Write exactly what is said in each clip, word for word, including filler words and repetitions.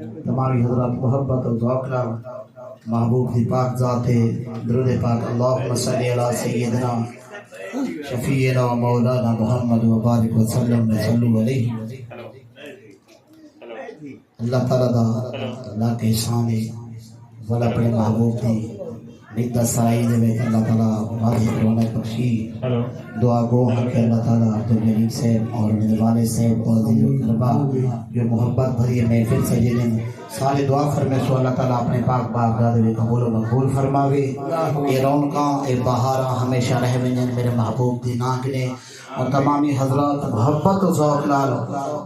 تمامی حضرات محبت و ذوق نال محبوب دی پاک ذات تے درود پاک، اللہم صلی علی سیدنا شفیعنا و مولانا محمد و بارک وسلم، صلو علیہ۔ اللہ تعالیٰ دا لاکھ احسان ہے، ول اپݨے محبوب دی نت دا سرائے دے وچ اللہ تعالیٰ واضح رونق بخشی۔ دعا گو ہاں کہ اللہ تعالیٰ عبدالجلیل صاحب اور میرے والد صاحب اور عزیز القربا جو محبت بھری محفل سجے نے، سارے دعا فرمیسو اللہ تعالیٰ اپݨے پاک بارگاہ دے وچ قبول و مقبول فرماوے۔ اے رونقاں، اے بہاراں ہمیشہ رہ ونڄن میرے محبوب دی نانگ نے۔ اور تمامی حضرات محبت و ذوق نال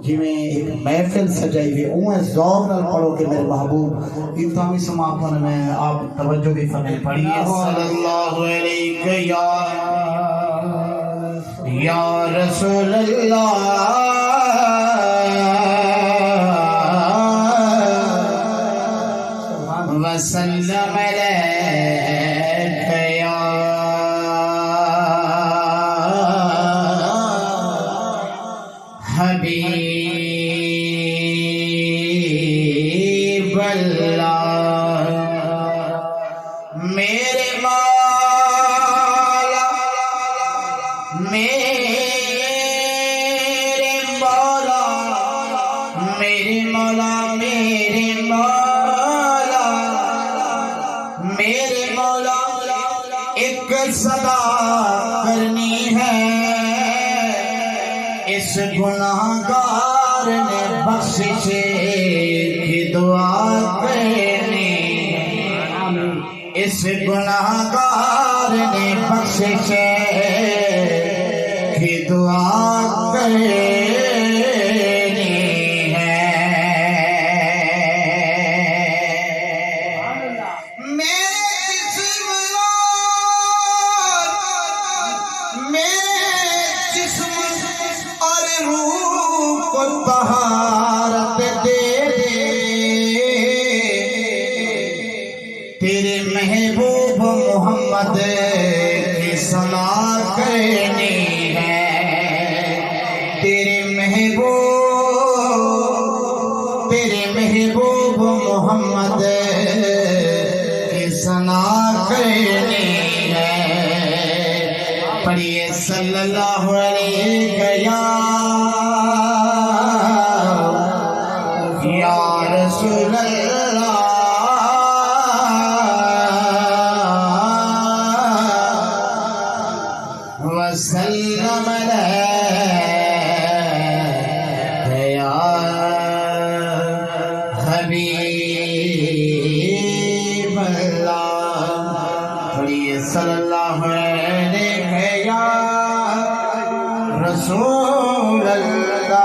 جویں ایک محفل سجائی ہوئی، اونویں ذوق نال پڑھو کہ میرے محبوب، اختتامی سماپن میں آپ توجہ بھی فرمائیں، پڑھیے۔ صلی اللہ علیک یا، یا رسول اللہ، وسلم علیک یا حبیب اللہ۔ میرے مولا، میرے مولا، میرے مولا، میرے مولا، میرے مولا، ایک صدا کرنی ہے، اس گناہگار نے بخشش کی دعا کرنی ہے۔ اس گناہگار نے بخشش کی دعا کرنی ہے۔ میرے جسم، میرے جسم اور روح کو طہارت دے دے۔ تیرے محبوب محمد کی ثنا کرنی ہے، تیرے محبوب، تیرے محبوب محمد کی ثنا کرنی ہے۔ پڑھیے صلی اللہ علیہ یا، یا رسول اللہ، وسلم علیہ یا حبیب اللہ۔ پڑھیے صلی اللہ علیہ یا رسول اللہ۔